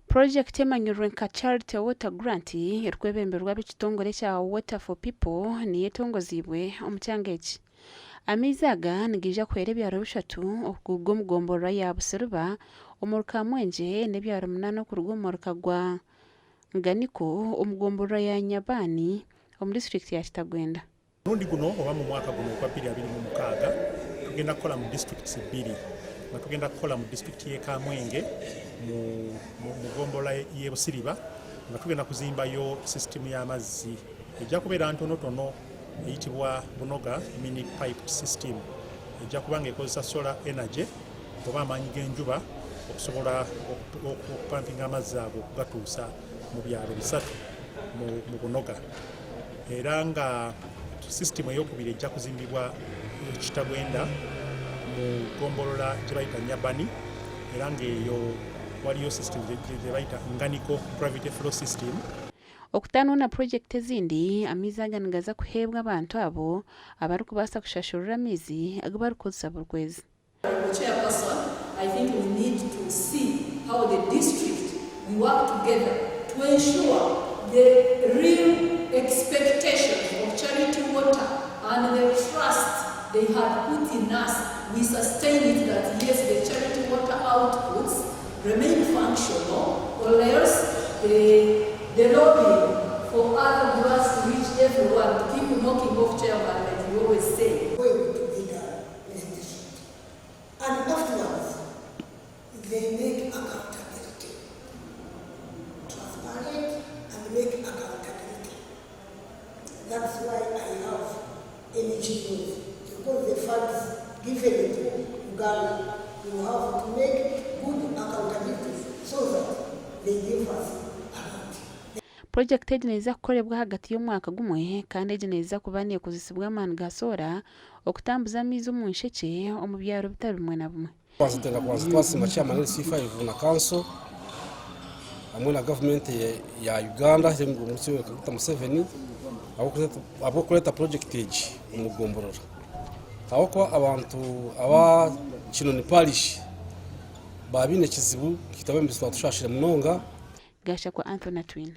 Purojekiti emanyirwe nka Charity Water Grant erikwebemberwa ab'ekitongore ekya Water for People niyo etongoziibwe omu kyanga eki. Amaizi aga nigaija kuhwera ebyaro bishatu okuruga omu gomborora ya Busiriba omuri Kamwengye n'ebyaro munaana okuruga omu muruka gwa Nganiko omu gomborora ya Nyabaani omu disiturikiti ya Kitagwenda. Omurundi guno oba mu mwaka guno ogwa 2026 tugenda kukola mu disitulikiti bbiri nga tugenda kukola mu disitulikiti y'e Kamwenge mu mu gombolola y'e Busiriba nga tugenda kuzimbayo sisitimu y'amazzi ejja kubeera ntonotono eyitibwa Bunoga Mini Piped System ejja kuba ng'ekozesa solar energy oba amaanyi g'enjuba okusobola okupampinga amazzi ago okugatuusa mu byalo bisatu mu Bunoga. Era nga sisitimu eyokubiri ejja kuzimbibwa Kitagwenda mu ggombolola gye bayita Nyabani era ng'eyo waliyo sisitimu gye bayita Nganiko Gravity Flow System. Okutaanaho na purojekiti ezindi, amaizi aga nigaza kuheebwa abantu abo abarikubaasa kushashurira amaizi agu barikukozesa buri kwezi. Honourable Chairperson, I think we need to see how the district we work together to ensure the real expectations of Charity Water and the trust they had put in us, we sustain it that yes, the Charity Water outputs remain functional or else the, the lobbying for other grants to reach everyone, to keep knocking off chairman like you always say. Going to be done with district. And afterwards, they make accountability. Transparent and make accountability. That's why I have NGOs, because the funds given to Uganda, you have to make good accountability so that they give us a lot. Purojekiti egi neeza kukorebwa ahagati y'omwaka gumwe kandi egi neeza kuba neekozesibwa amaani ga soora okutambuza amaizi omu nshekye omu byaro bitari bimwe na bimwe. Kubanza twenda kubanza twasiima chairman LC5 na council hamwe na government ya Uganda Yoweri Kaguta Museveni ahabw'okureeta project egi omu gomborora ahabw'okuba abantu aba Kinoni parish baaba baine ekizibu itwe abebembezi twaba tushashire munonga. Gashakwa Anthony Atwine.